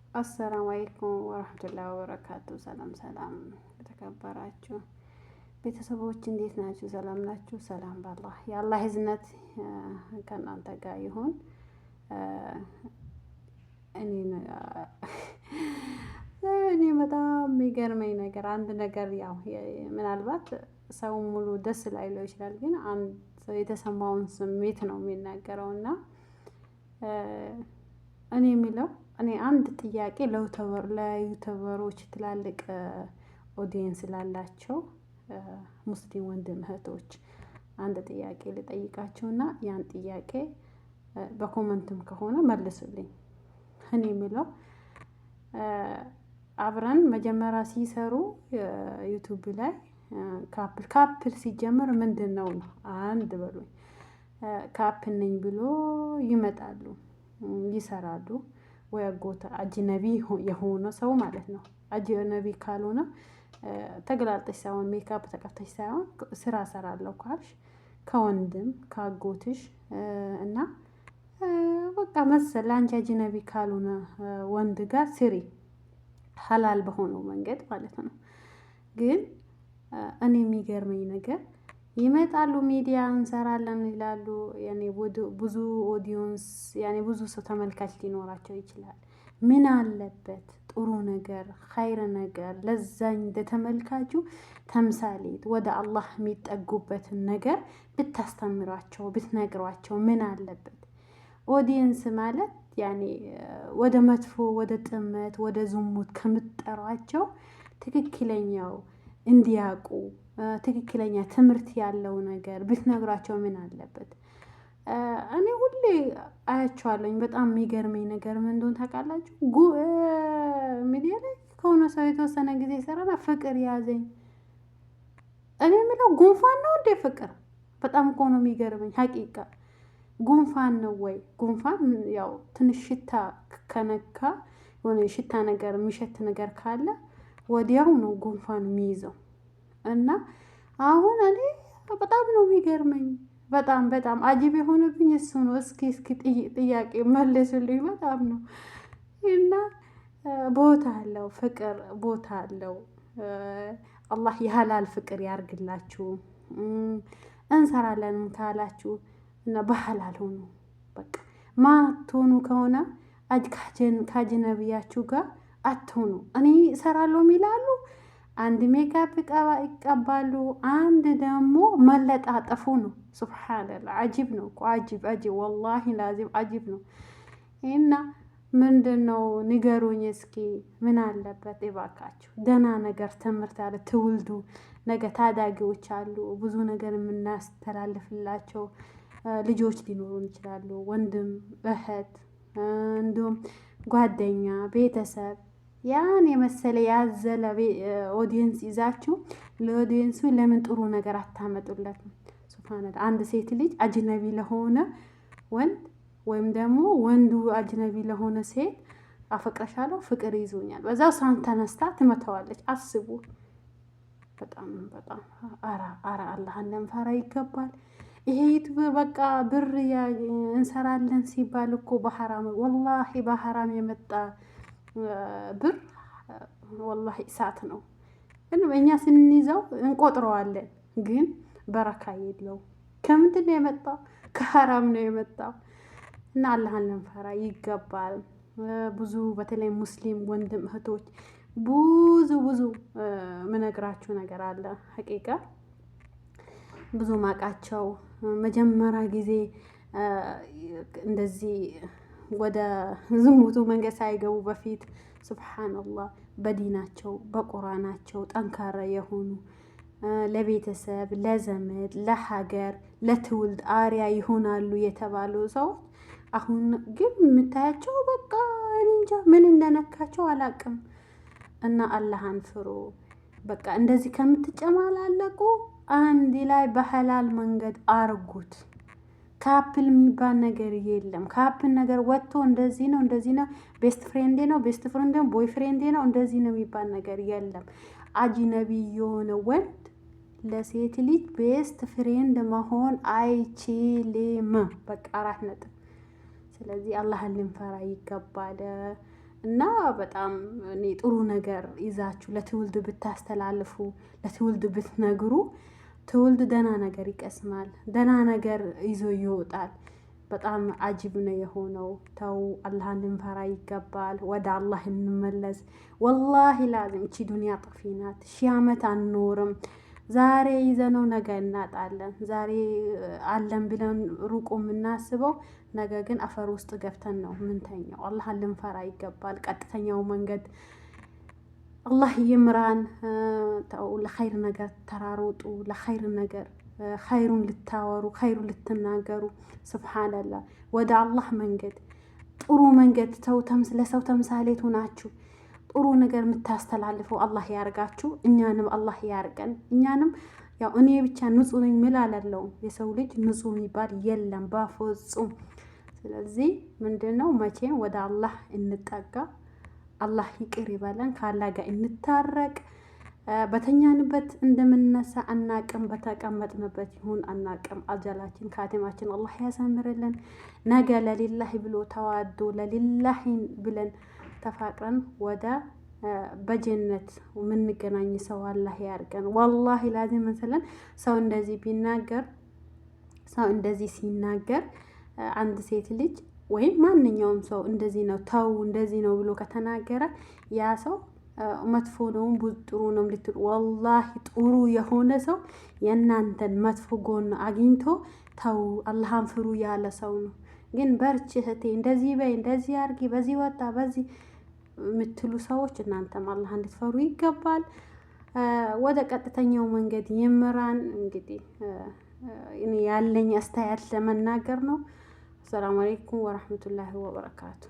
السلام عليكم ورحمة الله وبركاته። ሰላም ሰላም፣ የተከበራችሁ ቤተሰቦች እንዴት ናችሁ? ሰላም ናችሁ? ሰላም በአላህ የአላህ እዝነት ከእናንተ ጋር ይሁን። እኔ በጣም የሚገርመኝ ነገር አንድ ነገር ያው ምናልባት ሰው ሙሉ ደስ ላይለው ይችላል፣ ግን አንድ ሰው የተሰማውን ስሜት ነው የሚናገረው እና እኔ የሚለው እኔ አንድ ጥያቄ ለ YouTuber ኦች ትላልቅ audience ላላቸው ሙስሊም ወንድም እህቶች አንድ ጥያቄ ልጠይቃቸውና ያን ጥያቄ በ comment ም ከሆነ መልሱልኝ። እኔ የሚለው አብረን መጀመሪያ ሲሰሩ YouTube ላይ couple couple ሲጀምር ምንድን ነው ነው አንድ በሉኝ። Couple ነኝ ብሎ ይመጣሉ፣ ይሰራሉ። ወይ አጎት አጅነቢ የሆነ ሰው ማለት ነው። አጅነቢ ካልሆነ ተገላልጠሽ ሳይሆን ሜካፕ ተቀብተሽ ሳይሆን ስራ ሰራለሁ ካልሽ ከወንድም ከአጎትሽ እና በቃ መሰል አንቺ አጅነቢ ካልሆነ ወንድ ጋር ስሪ፣ ሀላል በሆነው መንገድ ማለት ነው። ግን እኔ የሚገርመኝ ነገር ይመጣሉ፣ ሚዲያ እንሰራለን ይላሉ። ያኔ ብዙ audience ያኔ ብዙ ሰው ተመልካች ሊኖራቸው ይችላል። ምን አለበት ጥሩ ነገር ኸይር ነገር ለዛኝ ለተመልካቹ ተምሳሌት ወደ አላህ የሚጠጉበትን ነገር ብታስተምሯቸው ብትነግሯቸው ምን አለበት? Audience ማለት ያኔ ወደ መጥፎ ወደ ጥመት ወደ ዝሙት ከምትጠሯቸው ትክክለኛው እንዲያውቁ ትክክለኛ ትምህርት ያለው ነገር ብትነግሯቸው ምን አለበት? እኔ ሁሌ አያቸዋለኝ። በጣም የሚገርመኝ ነገር ምን እንደሆነ ታውቃላችሁ? ሚዲያ ላይ ከሆነ ሰው የተወሰነ ጊዜ ይሰራና ፍቅር ያዘኝ። እኔ የምለው ጉንፋን ነው እንዴ ፍቅር? በጣም እኮ ነው የሚገርመኝ። ሀቂቃ ጉንፋን ነው ወይ? ጉንፋን ያው ትንሽ ሽታ ከነካ የሆነ ሽታ ነገር የሚሸት ነገር ካለ ወዲያው ነው ጉንፋን የሚይዘው። እና አሁን እኔ በጣም ነው የሚገርመኝ። በጣም በጣም አጂብ የሆነብኝ እሱ ነው። እስኪ እስኪ ጥያቄ መልሱልኝ። በጣም ነው እና ቦታ አለው ፍቅር ቦታ አለው። አላህ የሀላል ፍቅር ያርግላችሁ። እንሰራለን ካላችሁ እና በሀላል ሆኑ። በቃ ማትሆኑ ከሆነ ካጅነብያችሁ ጋር አትሆኑ። እኔ እሰራለሁ ይላሉ፣ አንድ ሜካፕ ይቀባሉ፣ አንድ ደግሞ መለጣጠፉ ነው። سبحان الله عجيب ነው እኮ عجيب عجيب፣ والله لازم عجيب ነው። እና ምንድን ነው ንገሩኝ እስኪ ምን አለበት እባካችሁ፣ ደህና ነገር ትምህርት አለ ትውልዱ ነገ ታዳጊዎች አሉ፣ ብዙ ነገር የምናስተላልፍላቸው ልጆች ሊኖሩን ይችላሉ። ወንድም እህት፣ እንዲሁም ጓደኛ፣ ቤተሰብ ያን የመሰለ ያዘለ audience ይዛችሁ ለ audience ኡ ለምን ጥሩ ነገር አታመጡለትም? سبحان الله አንድ ሴት ልጅ አጅነቢ ለሆነ ወንድ ወይም ደግሞ ወንዱ አጅነቢ ለሆነ ሴት አፈቅረሻለሁ፣ ፍቅር ይዞኛል፣ በዛ እሷን ተነስታ ትመተዋለች። አስቡ። በጣም በጣም አራ አራ አላህን ልንፈራ ይገባል። ይሄ YouTube በቃ ብር እንሰራለን ሲባል እኮ በሐራም والله በሐራም የመጣ ብር والله እሳት ነው። ግን እኛ ስንይዘው እንቆጥረዋለን፣ ግን በረካ የለው። ከምንድን ነው የመጣው? ከሐራም ነው የመጣው። እና አላህን ልንፈራ ይገባል። ብዙ በተለይ ሙስሊም ወንድም እህቶች ብዙ ብዙ ምነግራችሁ ነገር አለ። ሀቂቃ ብዙ ማቃቸው መጀመሪያ ጊዜ እንደዚህ ወደ ዝሙቱ መንገድ ሳይገቡ በፊት ሱብሓነላህ በዲናቸው በቁርአናቸው ጠንካራ የሆኑ ለቤተሰብ፣ ለዘመድ፣ ለሀገር፣ ለትውልድ አርያ ይሆናሉ የተባሉ ሰዎች አሁን ግን የምታያቸው በቃ እንጃ ምን እንደነካቸው አላቅም። እና አላህን ፍሩ። በቃ እንደዚህ ከምትጨማላለቁ አንድ ላይ በሐላል መንገድ አርጉት። Couple የሚባል ነገር የለም። Couple ነገር ወጥቶ እንደዚህ ነው እንደዚህ ነው best friend ኤ ነው best friend ነው boyfriend ኤ ነው እንደዚህ ነው የሚባል ነገር የለም። አጅነቢ የሆነ ወንድ ለሴት ልጅ best friend መሆን አይችልም። በቃ አራት ነጥብ። ስለዚህ አላህን ልንፈራ ይገባል። እና በጣም እኔ ጥሩ ነገር ይዛችሁ ለትውልድ ብታስተላልፉ፣ ለትውልድ ብትነግሩ፣ ትውልድ ደህና ነገር ይቀስማል፣ ደህና ነገር ይዞ ይወጣል። በጣም አጅብ ነው የሆነው። ተው፣ አላህን ልንፈራ ይገባል። ወደ አላህ እንመለስ። ወላሂ ላዚም እቺ ዱንያ ጠፊ ናት። 1000 ዓመት አንኖርም። ዛሬ ይዘነው ነገ እናጣለን። ዛሬ አለን ብለን ሩቁ የምናስበው ነገ ግን አፈር ውስጥ ገብተን ነው ምንተኛው። አላህን ልንፈራ ይገባል። ቀጥተኛው መንገድ አላህ ይምራን። ተው፣ ለኸይር ነገር ተራሮጡ። ለኸይር ነገር፣ ኸይሩን ልታወሩ፣ ኸይሩን ልትናገሩ። ስብሓንላህ፣ ወደ አላህ መንገድ፣ ጥሩ መንገድ፣ ተው፣ ለሰው ተምሳሌት ሆናችሁ ጥሩ ነገር የምታስተላልፈው አላህ ያርጋችሁ። እኛንም አላህ ያርገን። እኛንም ያው እኔ ብቻ ንጹህ ነኝ ምል አላለውም። የሰው ልጅ ንጹህ የሚባል የለም በፍጹም። ስለዚህ ምንድን ነው፣ መቼም ወደ አላህ እንጠጋ፣ አላህ ይቅር ይበለን፣ ከአላህ ጋር እንታረቅ። በተኛንበት እንደምንነሳ አናቅም፣ በተቀመጥንበት ይሁን አናቅም። አጀላችን ካቲማችን አላህ ያሳምርልን። ነገ ለሊላሂ ብሎ ተዋዶ፣ ለሊላሂ ብለን ተፋቅረን ወደ በጀነት የምንገናኝ ሰው አላህ ያርገን። ወላሂ ላዚም መሰለን ሰው እንደዚህ ቢናገር፣ ሰው እንደዚህ ሲናገር፣ አንድ ሴት ልጅ ወይም ማንኛውም ሰው እንደዚህ ነው፣ ተው እንደዚህ ነው ብሎ ከተናገረ ያ ሰው መጥፎ ነው ጥሩ ነው ልትሉ፣ ወላሂ ጥሩ የሆነ ሰው የእናንተን መጥፎ ጎን አግኝቶ ተው አላህን ፍሩ ያለ ሰው ነው። ግን በርቺ እህቴ፣ እንደዚህ በይ፣ እንደዚህ አርጊ፣ በዚህ ወጣ በዚህ የምትሉ ሰዎች እናንተም አላህ እንድትፈሩ ይገባል። ወደ ቀጥተኛው መንገድ ይምራን። እንግዲህ እኔ ያለኝ አስተያየት ለመናገር ነው። አሰላሙ አለይኩም ወራህመቱላሂ ወበረካቱ።